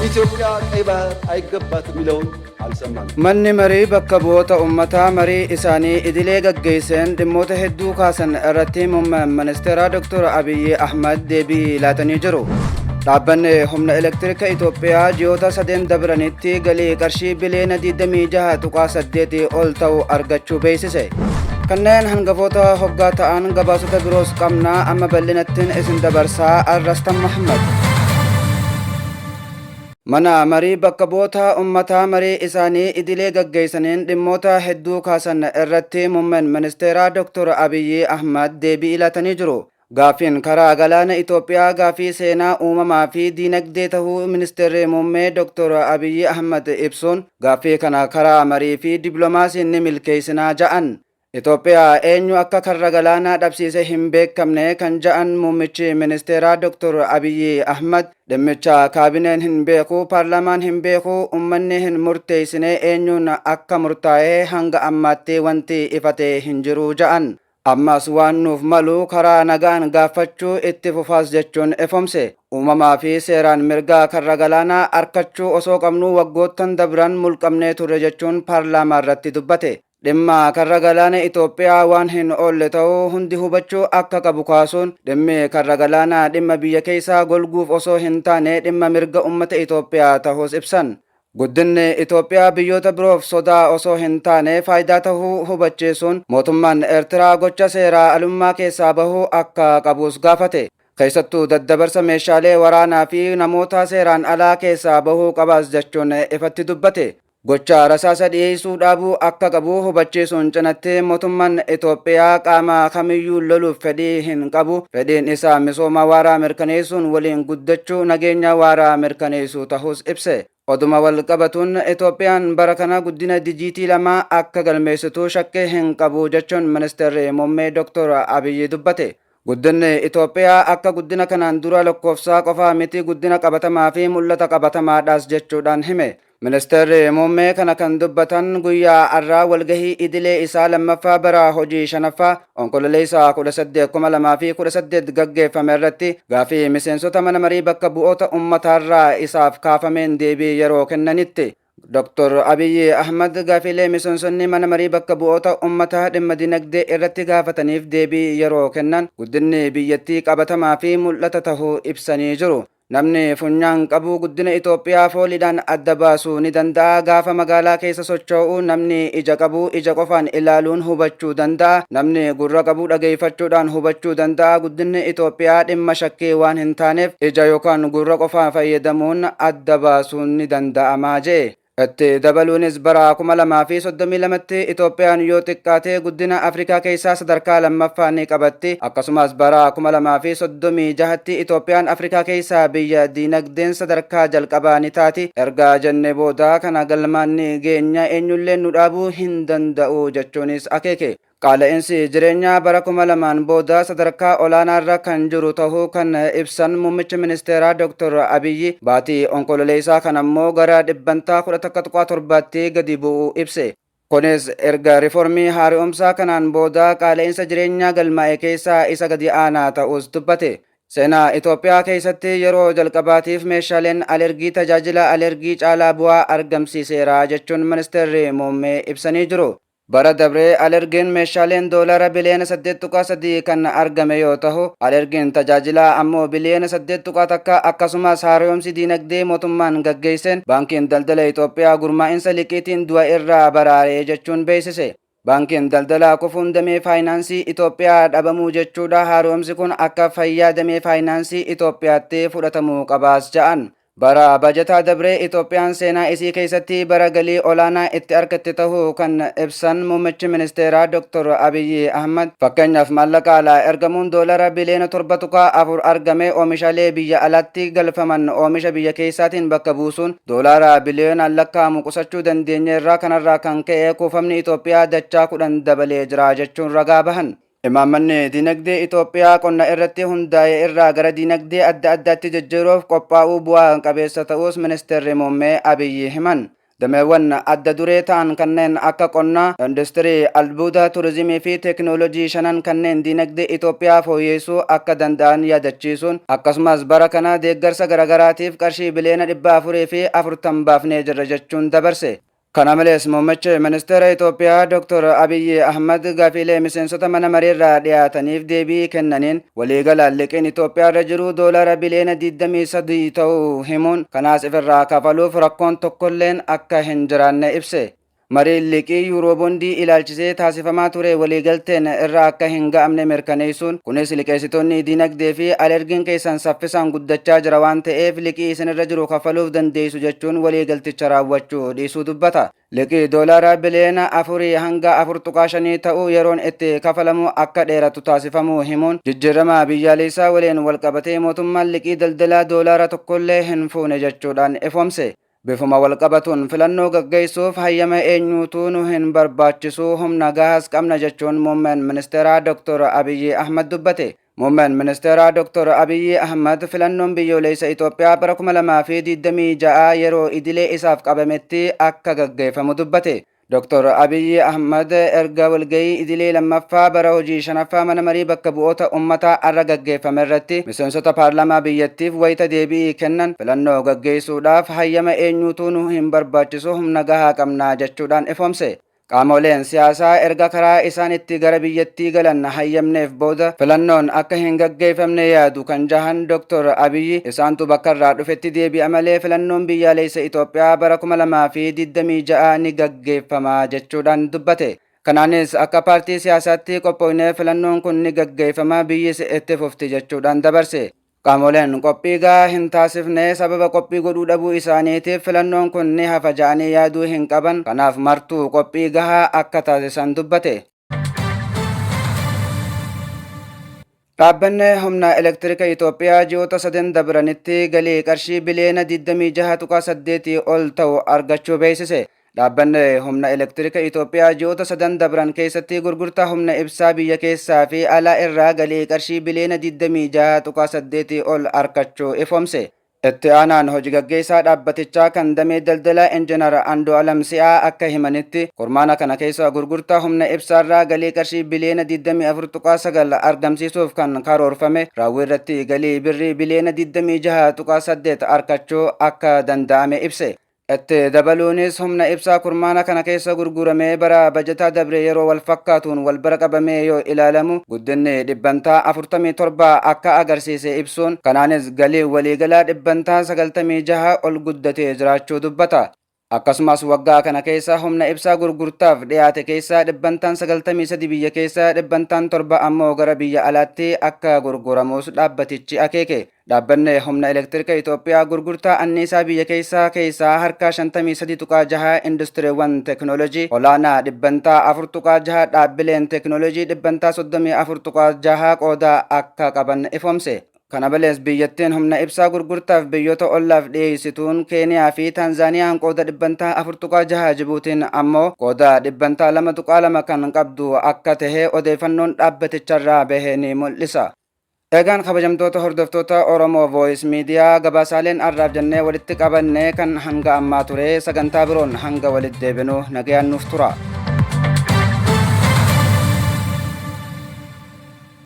ኢትዮጵያ ቀይ ባህር አይገባትም የሚለውን አልሰማንም። Manni marii bakka bu'oota ummataa marii isaanii idilee gaggeesseen dhimmoota hedduu kaasan irratti muummeen ministeeraa Dr. Abiyyi Ahmad deebii laatanii jiru. Dhaabbanni humna elektiriika Itoophiyaa ji'oota sadeen dabranitti galii qarshii biliyoona 26.8 ol ta'u argachuu beeksise. Kanneen hangafoota hoggaa ta'an gabaasota biroos qabnaa, amma bal'inattiin isin dabarsaa, Arrastan Muhammad. Mana marii bakka bu'oota ummataa marii isaanii idilee gaggeessaniin dhimmoota hedduu kaasan irratti muummeen ministeeraa Dr. Abiyyi Ahmad deebii laatanii jiru. Gaaffiin karaa galaana Itoophiyaa gaaffii seenaa, uumamaa fi diinagdee tahuu ministeerri muummee Dr. Abiyyi Ahmad ibsuun, gaaffii kana karaa marii fi dippiloomaasiin ni milkeessinaa ja'an. Itoophiyaa eenyu akka karra galaanaa dhabsiise hin beekamne kan ja'an muummichi ministeeraa Dr. Abiyyi Ahmad, dhimmicha kaabineen hin beeku, paarlaamaan hin beeku, ummanni hin murteessine, eenyuun akka murtaa'e hanga ammaatti wanti ifatee hin jiru ja'an. Ammas waan nuuf malu karaa nagaan gaafachuu itti fufaas jechuun ifomse. Uumamaa fi seeraan mirgaa karra galaanaa arkachuu osoo qabnuu waggoottan dabran mulqamnee turre jechuun paarlaamaa irratti dubbate. Dhimma karra galaana Itoophiyaa waan hin oolle ta'uu hundi hubachuu akka qabu kaasuun, dhimmi karra galaanaa dhimma biyya keessaa golguuf osoo hin taane dhimma mirga ummata Itoophiyaa ta'uus ibsan. Guddinni Itoophiyaa biyyoota biroof sodaa osoo hin taane faayidaa tahuu hubachiisuun, mootummaan Eertiraa gocha seeraa alummaa keessaa bahuu akka qabus gaafate. Keessattuu daddabarsa meeshaalee waraanaa fi namoota seeraan alaa keessaa bahuu qabaas jechuun ifatti dubbate. Gocha rasaasa dhiyeessuu dhaabuu akka qabu hubachiisuun cinatti, mootummaan Itoophiyaa qaama kamiyyuu loluuf fedhii hin qabu, fedhiin isaa misooma waaraa mirkaneessuun waliin guddachuu, nageenya waaraa mirkaneessuu ta'us ibse. Oduma wal qabatuun, Itoophiyaan bara kana guddina dijiitii 2 akka galmeessitu shakkii hin qabu jechuun ministeerri muummee Dr. Abiyyi dubbate. Guddinni Itoophiyaa akka guddina kanaan dura lakkoofsaa qofaa miti, guddina qabatamaa fi mul'ata qabatamaadhaas jechuudhaan hime. Ministeerri muummee kana kan dubbatan guyyaa har'aa walgahii idilee isaa lammaffaa bara hojii shanaffaa Onkololeessa 18, 2018 gaggeeffame irratti gaafii miseensota mana marii bakka bu'oota ummataarraa isaaf kaafameen deebii yeroo kennanitti. Dr. Abiyyi Ahmad gaafiilee miseensonni mana marii bakka bu'oota ummataa dhimma dinagdee irratti gaafataniif deebii yeroo kennan, guddinni biyyattii qabatamaa fi mul'ata tahuu ibsanii jiru. Namni funyaan qabu guddina Itoophiyaa fooliidhaan adda baasuu ni danda'a. Gaafa magaalaa keessa socho'u namni ija qabu ija qofaan ilaaluun hubachuu danda'a. Namni gurra qabu dhageeffachuudhaan hubachuu danda'a. Guddinni Itoophiyaa dhimma shakkii waan hin taaneef ija yookaan gurra qofaan fayyadamuun adda baasuun ni danda'amaa jee. Itti dabaluunis, bara 2032tti Itoophiyaan yoo xiqqaate guddina Afrikaa keessaa sadarkaa lammaffaa ni qabatti. Akkasumas bara 2036tti Itoophiyaan Afrikaa keessaa biyya diinagdeen sadarkaa jalqabaa ni taati. Erga jenne booda kana galmaan ni geenya, eenyullee nu dhaabuu hin danda'u jechuunis akeeke. Qaala'insi jireenyaa bara 2000n booda sadarkaa olaanaarra kan jiru ta'uu kan ibsan muummichi ministeeraa Dr. Abiyyi, baatii Onkololeessaa kan ammoo gara 11.7%tti gadi bu'uu ibse. Kunis erga riiformii haaromsaa kanaan booda qaala'insa jireenyaa galmaa'e keessaa isa gadi aanaa ta'us dubbate. Seenaa Itoophiyaa keessatti yeroo jalqabaatiif meeshaaleen alergii tajaajila alergii caalaa bu'aa argamsiiseera jechuun ministeerri muummee ibsanii jiru. Bara dabree alergiin meeshaaleen doolara biliyoona 8.3 kan argame yoo ta'u, alergiin tajaajilaa ammoo biliyoona 8.1. Akkasumas haaromsi diinagdee mootummaan gaggeesseen Baankiin Daldala Itoophiyaa gurmaa'insa liqiitiin du'a irraa baraaree jechuun beeksise. Baankiin daldalaa kufuun damee faayinaansii Itoophiyaa dhabamuu jechuudha. Haaromsi kun akka fayyaa damee faayinaansii Itoophiyaatti fudhatamuu qabaas ja'an. Bara bajataa dabree Itoophiyaan seenaa isii keessatti bara galii olaanaa itti argatte ta'uu kan ibsan muummichi ministeeraa Dr. Abiyyi Ahmad, fakkeenyaaf maallaqa alaa ergamuun doolara biliyoona 7.4 argame, oomishaalee biyya alaatti galfaman oomisha biyya keessaatiin bakka buusuun doolaara biliyoonaan lakkaa'amu qusachuu dandeenyeerraa, kanarraa kan ka'e kuufamni Itoophiyaa dachaa 10 dabalee jira jechuun ragaa bahan. Imaammanni dinagdee Itoophiyaa qonna irratti hundaa'e irraa gara dinagdee adda addaatti jijjiiruuf qophaa'uu bu'aa qabeessa ta'us ministeerri muummee Abiyyi himan. Dameewwan adda duree ta'an kanneen akka qonnaa, industirii, albuuda, turizimii fi teekinooloojii shanan kanneen diinagdee Itoophiyaa fooyyessuu akka danda'an yaadachiisuun, akkasumas bara kana deeggarsa garaagaraatiif qarshii biliyoona 440 baafnee jirra jechuun dabarse. Kana malees muummichi ministeera Itoophiyaa Dr. Abiyyi Ahmad gaafiilee miseensota mana mariirraa dhiyaataniif deebii kennaniin, waliigalaan liqiin Itoophiyaa irra jiru doolaara biliyoona 23 ta'uu himuun, kanaas ifirraa kafaluuf rakkoon tokkolleen akka hin jiraanne ibse. Mariin liqii yuuroobondii ilaalchisee taasifamaa ture waliigalteen irra akka hin ga'amne mirkaneessuun, kunis liqeessitoonni diinagdee fi alergiin keessan saffisaan guddachaa jira waan ta'eef liqii isinirra jiru kafaluuf dandeessu jechuun waliigalticha raawwachuu dhiisuu dubbata. Liqii doolaara biliyoona 4 hanga 4.5 ta'uu yeroon itti kafalamu akka dheeratu taasifamuu himuun, jijjiirama biyyaalessaa waliin walqabatee mootummaan liqii daldalaa doolaara tokkollee hin fuune jechuudhaan ifoomse. Bifuma walqabatuun filannoo gaggeessuuf hayyama eenyuutuu nu hin barbaachisu, humna gahaas qabna jechuun muummeen ministeeraa Dr. Abiyyi Ahmad dubbate. Muummeen ministeeraa Dr. Abiyyi Ahmad filannoon biyyoolessa Itoophiyaa bara 2026 yeroo idilee isaaf qabametti akka gaggeeffamu dubbate. Dr. Abiyyi Ahmad erga walgahii idilee lammaffaa bara hojii shanaffaa mana marii bakka bu'oota uummataa arra gaggeeffame irratti miseensota paarlaamaa biyyattiif wayita deebii kennan, filannoo gaggeessuudhaaf hayyama eenyuutuu nu hin barbaachisu, humna gahaa qabna jechuudhaan ifoomse. Qaamoleen siyaasaa erga karaa isaan itti gara biyyattii galan hayyamneef booda filannoon akka hin gaggeeffamne yaadu kan jahan Dr. Abiyyi, isaantu bakka irraa dhufetti deebi'a malee filannoon biyyaalessa Itoophiyaa bara 2026 ni gaggeeffama jechuudhaan dubbate. Kanaanis akka paartii siyaasaatti qophoonee filannoon kun ni gaggeeffama, biyyis itti fufti jechuudhaan dabarse. Qaamoleen qophii gahaa hin taasifne sababa qophii godhuu dhabuu isaaniitiif filannoon kun ni hafa ja'anii yaaduu hin qaban. Kanaaf martuu qophii gahaa akka taasisan dubbate. Dhaabbanni humna elektirika Itoophiyaa ji'oota sadan dabranitti galii qarshii biliyoona 26.8 ol ta'u argachuu beeksise. Dhaabbanni humna elektirika Itoophiyaa ji'oota sadan dabran keessatti gurgurtaa humna ibsaa biyya keessaa fi alaa irraa galii qarshii biliyoona 26.8 ol argachuu ifoomse. Itti aanaan hojii gaggeessaa dhaabbatichaa kan damee daldalaa Injiinar Andu'aalam Si'aa akka himanitti, kurmaana kana keessa gurgurtaa humna ibsaarraa galii qarshii biliyoona 24.9 argamsiisuuf kan karoorfame raawwii irratti galii birrii biliyoona 26.8 argachuu akka danda'ame ibse. Itti dabaluunis humna ibsaa kurmaana kana keessa gurguramee bara bajataa dabre yeroo wal fakkaatuun wal bira qabamee yoo ilaalamu guddinni 47% akka agarsiise ibsuun, kanaanis galii waliigalaa 96% ol guddatee jiraachuu dubbata. Akkasumas waggaa kana keessa humna ibsaa gurgurtaaf dhiyaate keessaa 93% biyya keessa, 7% ammoo gara biyya alaatti akka gurguramus dhaabbatichi akeeke. Dhaabbanni humna elektirika Itoophiyaa gurgurtaa anniisaa biyya keessaa keessaa harka 53.6 industiriiwwan teekinooloojii olaanaa 4.6%, dhaabbileen teekinooloojii 34.6% qooda akka qaban ifoomse. Kana malees biyyattiin humna ibsaa gurgurtaaf biyyoota ollaaf dhiyeessituun Keeniyaa fi Taanzaaniyaan qooda 4.6%, Jibuutiin ammoo qooda 2.2% kan qabdu akka tahe odeeffannoon dhaabbaticharraa bahe ni mul'isa. Egaan kabajamtoota hordoftoota Oromoo Voice Media, gabaasaaleen har'aaf jennee walitti qabanne kan hanga ammaa ture. Sagantaa biroon hanga walitti deebinu nagayaan nuuf tura.